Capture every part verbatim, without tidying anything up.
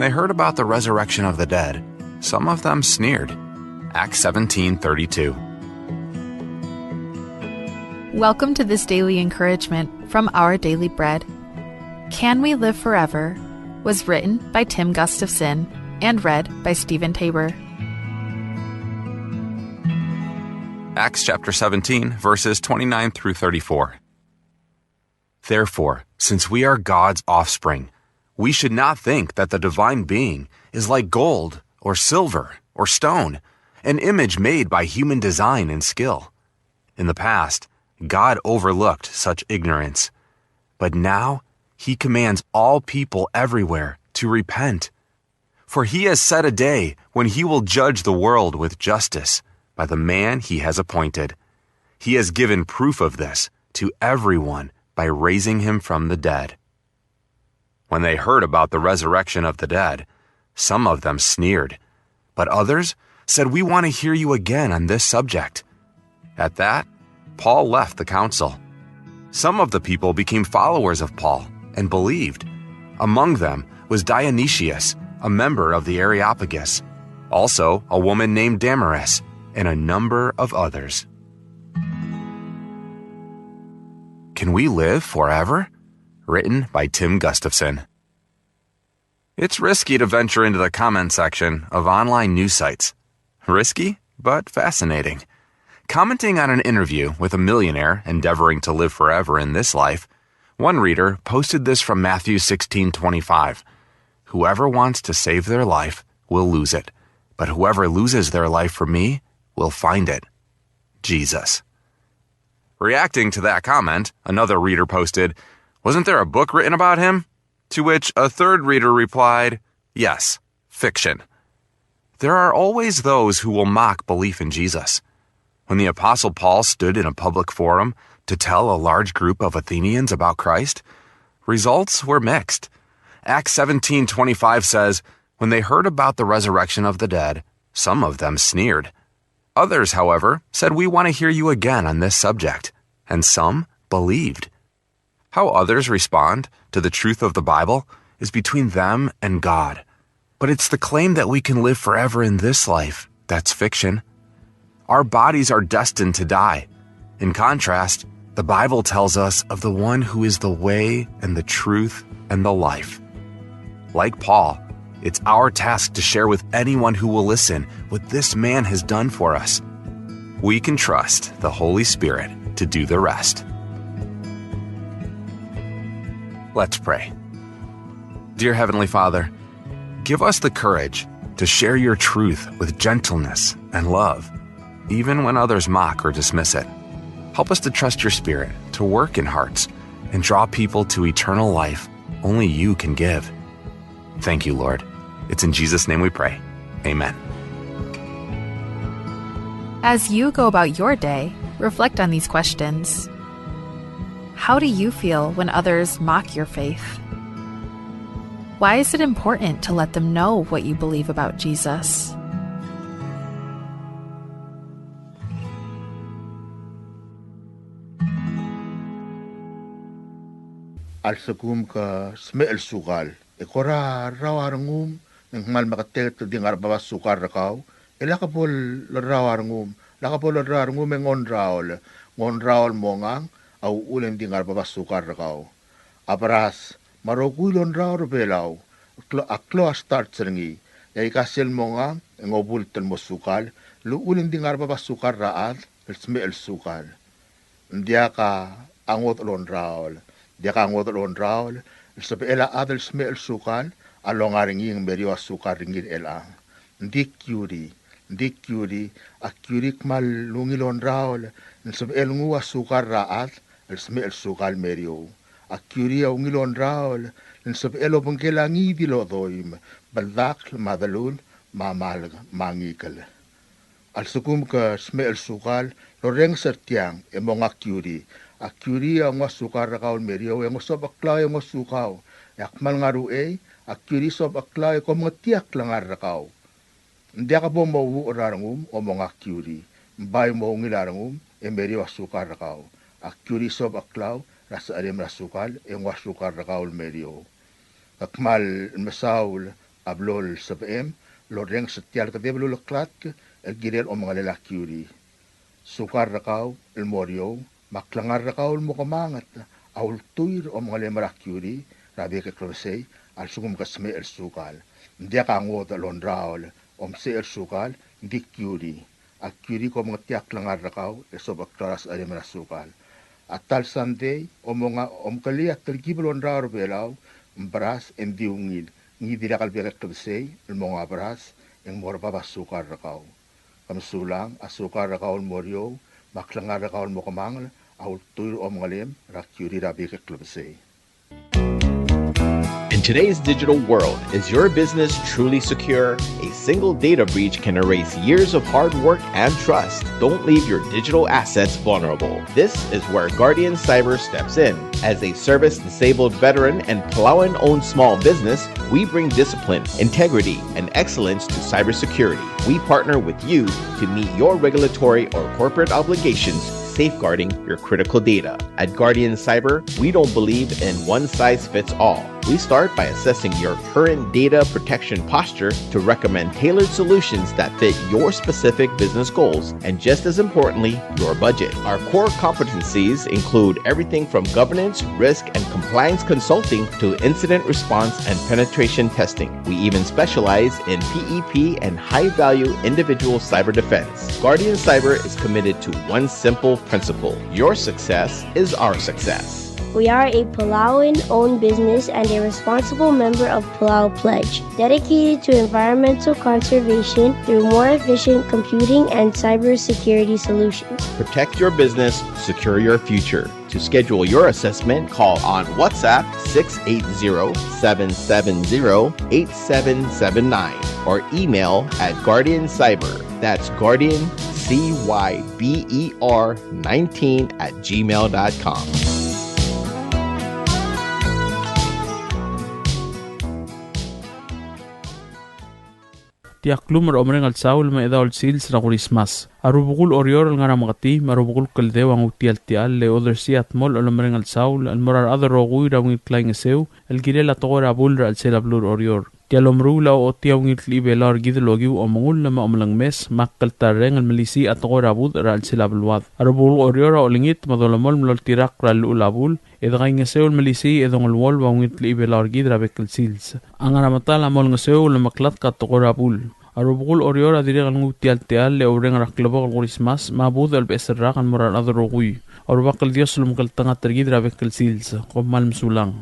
they heard about the resurrection of the dead, some of them sneered. Acts seventeen thirty-two. Welcome to this daily encouragement from Our Daily Bread. Can We Live Forever was written by Tim Gustafson and read by Stephen Tabor. Acts chapter seventeen, verses twenty-nine through thirty-four. Therefore, since we are God's offspring, we should not think that the divine being is like gold or silver or stone, an image made by human design and skill. In the past, God overlooked such ignorance. But now, he commands all people everywhere to repent. For he has set a day when he will judge the world with justice by the man he has appointed. He has given proof of this to everyone by raising him from the dead. When they heard about the resurrection of the dead, some of them sneered, but others said, "We want to hear you again on this subject." At that, Paul left the council. Some of the people became followers of Paul and believed. Among them was Dionysius, a member of the Areopagus, also a woman named Damaris, and a number of others. Can We Live Forever? Written by Tim Gustafson. It's risky to venture into the comment section of online news sites. Risky, but fascinating. Commenting on an interview with a millionaire endeavoring to live forever in this life, one reader posted this from Matthew sixteen twenty-five: "Whoever wants to save their life will lose it, but whoever loses their life for me will find it." Jesus. Reacting to that comment, another reader posted, "Wasn't there a book written about him?" To which a third reader replied, "Yes, fiction." There are always those who will mock belief in Jesus. When the Apostle Paul stood in a public forum to tell a large group of Athenians about Christ, results were mixed. Acts seventeen twenty-five says, "When they heard about the resurrection of the dead, some of them sneered. Others, however, said, 'We want to hear you again on this subject.' And some believed." How others respond to the truth of the Bible is between them and God. But it's the claim that we can live forever in this life that's fiction. Our bodies are destined to die. In contrast, the Bible tells us of the one who is the way and the truth and the life. Like Paul, it's our task to share with anyone who will listen what this man has done for us. We can trust the Holy Spirit to do the rest. Let's pray. Dear Heavenly Father, give us the courage to share your truth with gentleness and love, even when others mock or dismiss it. Help us to trust your Spirit to work in hearts and draw people to eternal life only you can give. Thank you, Lord. It's in Jesus' name we pray. Amen. As you go about your day, reflect on these questions. How do you feel when others mock your faith? Why is it important to let them know what you believe about Jesus? A lsekum ke smecher el sukal e kora rrau a rengum, ng kmal meketeket el di ngar er a bab a sukal er kau, e lak bo lerrau a rengum, lak bo lerrau a rengum e ng ongraol, ng ongraol mongang a uchul e ng di ngar er a bab a sukal er kau. A beras me a rokui el ongraol er a Belau a klo-, a klou a starch er ngii, e aika sel mongang e ng obult el mo sukal, el uchul e ng di ngar er a bab a sukal er a chad el smecher el sukal. Ng diak a ngodech el ongraol, ng diak a ngodech el ongraol el sebechel a chad el smecher el sukal a longa er ngii e ng meriou a sukal er ngii er chelechang. Ng di kiuri, ng di kiuri, a kiuri a kmal ungil ongraol el sebechel nguu a sukal er a chad el smecher el sukal el meriou. A kiuri a ungil ongraol el sebechel obengkel a ngii di el odoim, beldakl me a delul me a malk me a ngikel. A lsekum ke smecher el sukal el orrenges er tiang e monga kiuri. A kiuri a nguu a sukal er kau el meriou e ng osobecheklau e ng osukau. E a kmal ngar er uchei, a kiuri a sobecheklau e kom mengetii a klengar er kau. Ng diak bo mo uchul er a rengum a monga kiuri. Ng bai mo ungil a rengum e meriou a sukal er kau. A kiuri a sobecheklau er a secherem er a sukal e nguu a sukal er kau el meriou. Ke kmal mesaul a blo el sebechem el orrenges er tia el kedeb el uleklatk el kirel omengelel a kiuri. Sukal er kau el mo er eou, me a klengar er kau el mo kemanget, a ultuil er a omengelem er a kiuri er a bek el klebesei a lsekum ke smecher el sukal. Ng diak a ngodech el ongraol, omsech el sukal, ng di kiuri. A kiuri ko mengetii a klengar er kau el sobecheklau er a secherem er a sukal. A ta el sandei, omonga, omkelii a telkib el ongraol er a Belau, ng beras e ng di ungil, ngii di lak el bek el klebesei el mo menga beras, e ng mo er bab a sukal er kau. Ke mesulang, a sukal er kau el mo er eou, me a klengar er kau el mo kemanget, a ultuil er a omengelem er a kiuri er a bek el klebesei. In today's digital world, is your business truly secure? A single data breach can erase years of hard work and trust. Don't leave your digital assets vulnerable. This is where Guardian Cyber steps in. As a service disabled veteran and Palauan owned small business, we bring discipline, integrity, and excellence to cybersecurity. We partner with you to meet your regulatory or corporate obligations, safeguarding your critical data. At Guardian Cyber, we don't believe in one size fits all. We start by assessing your current data protection posture to recommend tailored solutions that fit your specific business goals and, just as importantly, your budget. Our core competencies include everything from governance, risk, and compliance consulting to incident response and penetration testing. We even specialize in P E P and high-value individual cyber defense. Guardian Cyber is committed to one simple principle: your success is our success. We are a Palauan owned business and a responsible member of Palau Pledge, dedicated to environmental conservation through more efficient computing and cybersecurity solutions. Protect your business, secure your future. To schedule your assessment, call on WhatsApp six eight zero, seven seven zero, eight seven seven nine or email at Guardian Cyber. That's Guardian C Y B E R nineteen at gmail dot com. Tia klum er a omereng el saul me a chedaol sils er a Kurismas. A rubekul Oreor el ngar er a Meketii me a rubekul Kldeu a nguu tia el techall e odersii a dmolech el omereng el saul el mo er a rechad el rokui er a ungil klaingeseu el kirel a tekoi er a bul er a chelsel a beluu er Oreor. Tia el omeruul a ochotii a ungil klechibelau er kid el okiu a omengull me a omelengmes me a kltarreng el melisiich a tekoi er a budech er a chelsel a beluad. A rubekul Oreor a olengit me a dolemolem el oltirakl er a llechul a bul e de kaingeseu el melisiich e dongeluolu a ungil klechibelau er kid er a bek el sils. A ngar er a medal a mo olengeseu el omeklatk a tekoi er a bul. A rubekul Oreor a dirrek el nguu tia el techall e oureng er a klebokel Kurismas me a budech el beches el rak el mo er a rechad el rokui. A Rubak el Dios a lomekngeltengat er kid er a bek el sils. Kom kmal mesulang.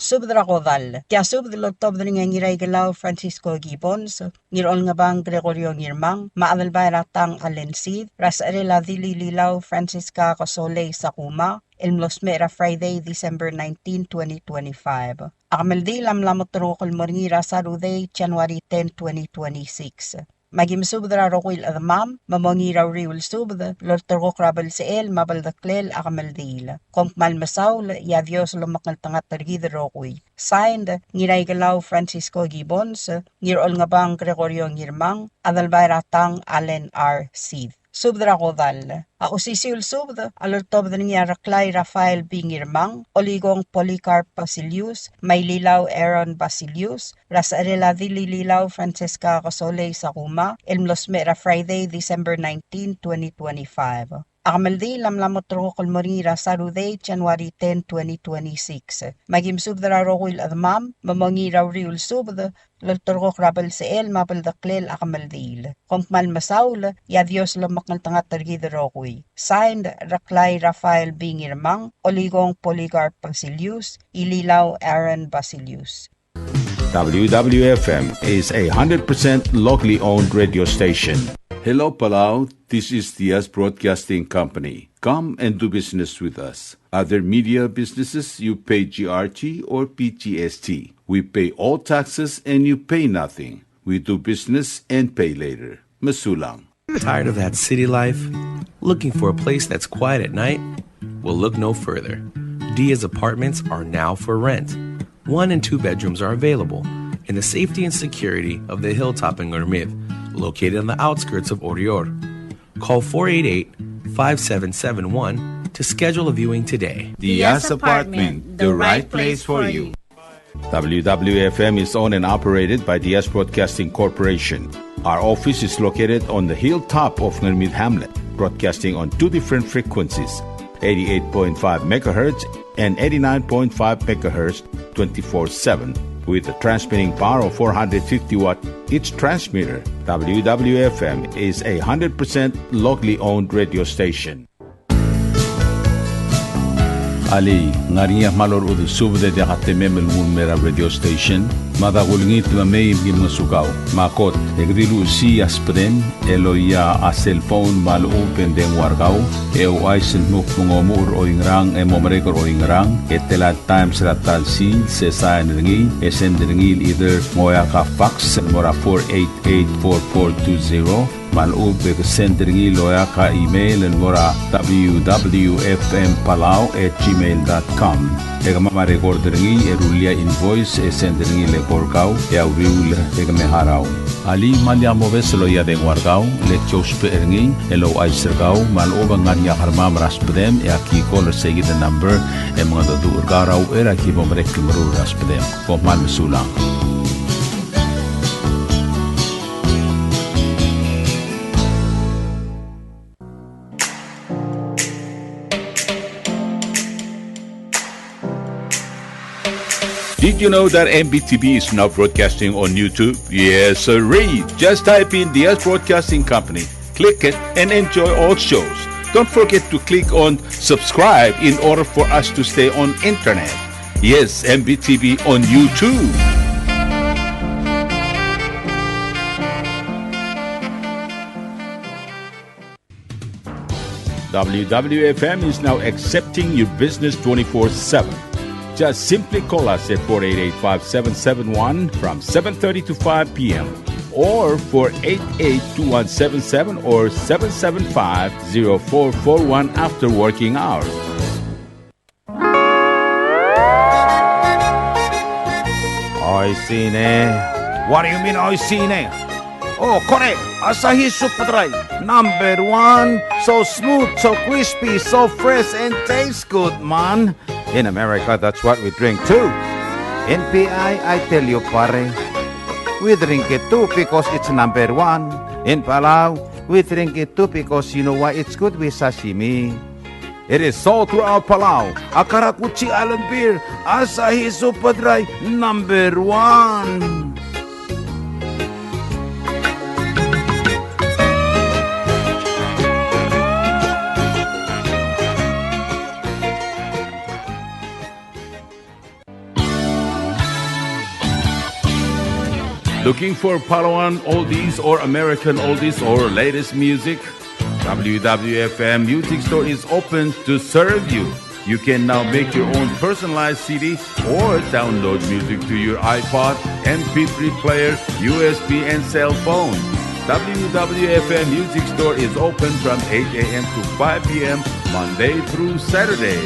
Subed er a kodall. Tia subed el oltobed er ngii a Ngiraikelau Francisco Gibbons, Ngirolngebang Gregorio Ngirmang, me a Adelbai er a Tang Allen Seid, er a secherel a Dilililau Francisca Kosolei Sakuma, el mlo smecher er a Friday, December nineteen, twenty twenty-five. A kemeldiil a mla mo terrekokl el mo er ngii er a Saturday, January ten, twenty twenty-six. Me aki mesubed er a rokui el chedemam, me mo ngii er a uriul subed el olterekokl er a belsechel me a beldeklel a kemeldiil. Kom kmal mesaul, e a Dios lomekngeltengat er kid el rokui. Signed, Ngiraikelau Francisco Gibbons, Ngirolngebang Gregorio Ngirmang, Adelbai er a Tang Allen R. Seid. Subed er a kodall. A osisiu el subed a loltobed er ngii a Reklai Rafael B. Ngirmang, Olikong Polycarp Basilius, me a Ililau Aaron Basilius, er a secherel a Dilililau Francesca Kosolei Sakuma, el mlo smecher er a Friday, December nineteen, twenty twenty-five. A kemeldiil a mla mo terrekokl el mo er ngii er a Saturday, January ten, twenty twenty-six. Me aki mesubed er a rokui el chedemam, me mo ngii er a uriul subed el olterekokl er a belsechel me a beldeklel a kemeldiil. Kom kmal mesaul, e a Dios lomekngeltengat er kid el rokui. Signed, Reklai Rafael B. Ngirmang, Olikong Polycarp Basilius, Ililau Aaron Basilius. W W F M is a hundred percent locally owned radio station. Hello, Palau. This is Diaz Broadcasting Company. Come and do business with us. Other media businesses, you pay G R T or P G S T. We pay all taxes and you pay nothing. We do business and pay later. Mesulang. Tired of that city life? Looking for a place that's quiet at night? Well, look no further. Diaz Apartments are now for rent. One and two bedrooms are available in the safety and security of the hilltop in Ngermid, located on the outskirts of Oreor. Call four eight eight, five seven seven one to schedule a viewing today. Diaz Apartment, the right place for you. W W F M is owned and operated by Diaz Broadcasting Corporation. Our office is located on the hilltop of Ngermid Hamlet, broadcasting on two different frequencies, eighty-eight point five megahertz and eighty-nine point five megahertz, twenty-four seven, with a transmitting power of four hundred fifty watt each transmitter. W W F M is a hundred percent locally owned radio station. Alii, ng ngar er ngii a kmal orechudel subed e diak a temem el nguu el mei er a radio station? Mada kulengit me mei me ki ngosukau. Me a kot, e ke di luchesii a subedem el oia a cell phone me a lechub e ng dengua er kau, e ouchais el dmu kmo ng omuchel er oingerang e mo merek er oingerang, e tela el times er a ta el sils, e sain er ngii, e send er ngii el either ng oeak a fax el mo er a four eight eight four four two zero, me a lechub e ke send er ngii el oeak a email el mo er a W W F M Palau at gmail dot com. E kemam a record er ngii e rullii a invoice e send er ngii el eko er kau e a uriul e ke me harau. Alii, me lak mobes el oia dengua er kau, le ki ousbech er ngii el ouchais er kau me a lechub e ng ngar er ngii a kermam er a subedem e aki call er seikid el number e mengedecheduch er kau er a uchei er a ki bo merek el meruul er a subedem. Kom kmal mesulang. Did you know that M B T V is now broadcasting on YouTube? Yes, sirree. Just type in Diaz Broadcasting Company, click it, and enjoy all shows. Don't forget to click on subscribe in order for us to stay on internet. Yes, M B T V on YouTube. W W F M is now accepting your business twenty-four seven. Just simply call us at four eight eight, five seven seven one from seven thirty to five p m, or four eight eight, two one seven seven or seven seven five, zero four four one after working hours. Oishii ne. What do you mean, oishii ne? Oh, kore, Asahi Super Dry, number one. So smooth, so crispy, so fresh, and tastes good, man. In America, that's what we drink too. In P I, I tell you, pare, we drink it too because it's number one. In Palau, we drink it too because you know why? It's good with sashimi. It is sold throughout Palau. A karakuchi island beer, Asahi Super Dry, number one. Looking for Palauan oldies or American oldies or latest music? W W F M Music Store is open to serve you. You can now make your own personalized C D or download music to your iPod, M P three player, U S B, and cell phone. W W F M Music Store is open from eight a.m. to five p.m. Monday through Saturday.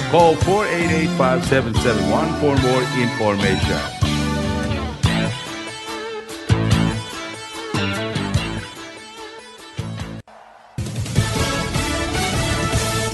Call four eight eight, five seven seven one for more information.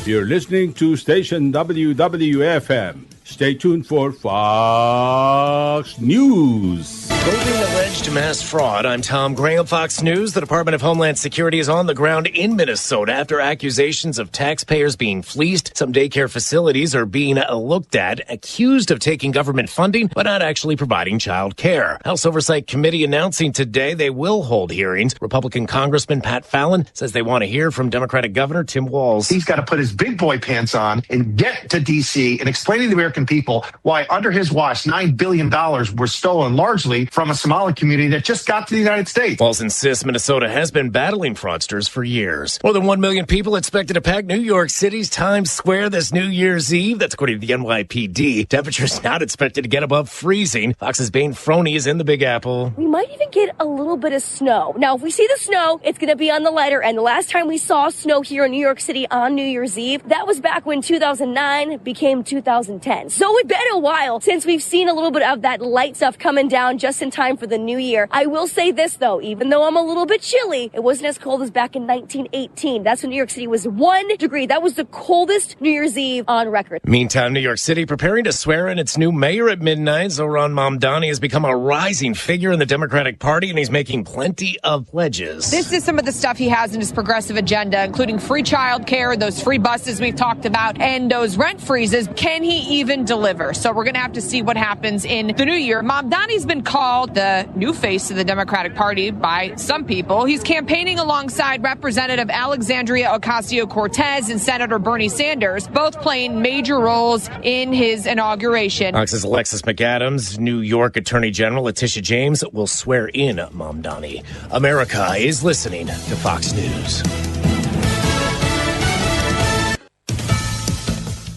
You're listening to station W W F M. Stay tuned for Fox News. Moving alleged mass fraud. I'm Tom Graham, Fox News. The Department of Homeland Security is on the ground in Minnesota after accusations of taxpayers being fleeced. Some daycare facilities are being looked at, accused of taking government funding, but not actually providing child care. House Oversight Committee announcing today they will hold hearings. Republican Congressman Pat Fallon says they want to hear from Democratic Governor Tim Walz. He's got to put his big boy pants on and get to D C and explain to the American people why, under his watch, nine billion dollars were stolen largely from a Somali community that just got to the United States. Walz insists Minnesota has been battling fraudsters for years. More than one million people expected to pack New York City's Times Square this New Year's Eve. That's according to the N Y P D. Temperatures not expected to get above freezing. Fox's Bain Froney is in the Big Apple. We might even get a little bit of snow. Now, if we see the snow, it's going to be on the lighter end. The last time we saw snow here in New York City on New Year's Eve, that was back when two thousand nine became two thousand ten. So it's been a while since we've seen a little bit of that light stuff coming down just in time for the new year. I will say this, though, even though I'm a little bit chilly, it wasn't as cold as back in nineteen eighteen. That's when New York City was one degree. That was the coldest New Year's Eve on record. Meantime, New York City preparing to swear in its new mayor at midnight. Zohran Mamdani has become a rising figure in the Democratic Party, and he's making plenty of pledges. This is some of the stuff he has in his progressive agenda, including free childcare, those free buses we've talked about, and those rent freezes. Can he even deliver? So we're going to have to see what happens in the new year. Mamdani's been called the new face of the Democratic Party by some people. He's campaigning alongside Representative Alexandria Ocasio-Cortez and Senator Bernie Sanders, both playing major roles in his inauguration. Fox's Alexis McAdams, New York Attorney General Letitia James will swear in Mamdani. America is listening to Fox News.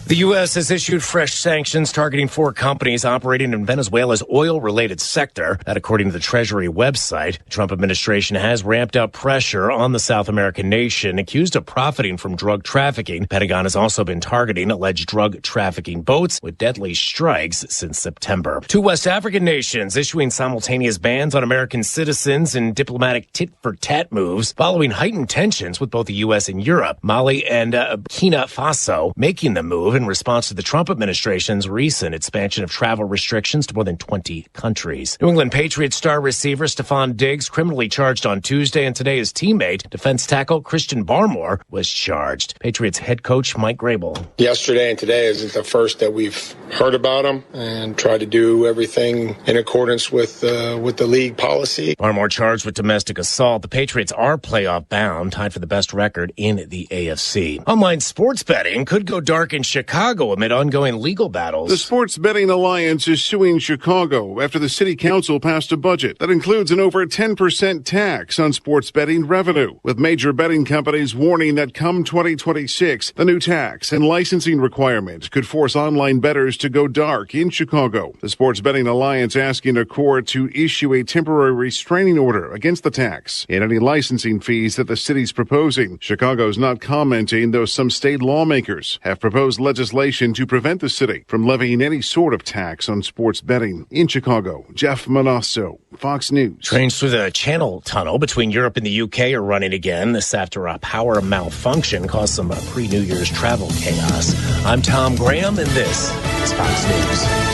The U S has issued fresh sanctions targeting four companies operating in Venezuela's oil-related sector. That, according to the Treasury website. The Trump administration has ramped up pressure on the South American nation accused of profiting from drug trafficking. Pentagon has also been targeting alleged drug trafficking boats with deadly strikes since September. Two West African nations issuing simultaneous bans on American citizens in diplomatic tit-for-tat moves following heightened tensions with both the U S and Europe. Mali and, uh, Burkina Faso making the move in response to the Trump administration's recent expansion of travel restrictions to more than twenty countries. New England Patriots star receiver Stefon Diggs criminally charged on Tuesday, and today his teammate, defense tackle Christian Barmore, was charged. Patriots head coach Mike Grable. Yesterday and today isn't the first that we've heard about him and tried to do everything in accordance with, uh, with the league policy. Barmore charged with domestic assault. The Patriots are playoff bound, tied for the best record in the A F C. Online sports betting could go dark in Chicago amid ongoing legal battles. The Sports Betting Alliance is suing Chicago after the city council passed a budget that includes an over ten percent tax on sports betting revenue, with major betting companies warning that come twenty twenty-six, the new tax and licensing requirements could force online bettors to go dark in Chicago. The Sports Betting Alliance asking a court to issue a temporary restraining order against the tax and any licensing fees that the city's proposing. Chicago's not commenting, though some state lawmakers have proposed legislation to prevent the city from levying any sort of tax on sports betting. In Chicago, Jeff Monosso, Fox News. Trains through the Channel Tunnel between Europe and the U K are running again, this after a power malfunction caused some, uh, pre-New Year's travel chaos. I'm Tom Graham, and this is Fox News.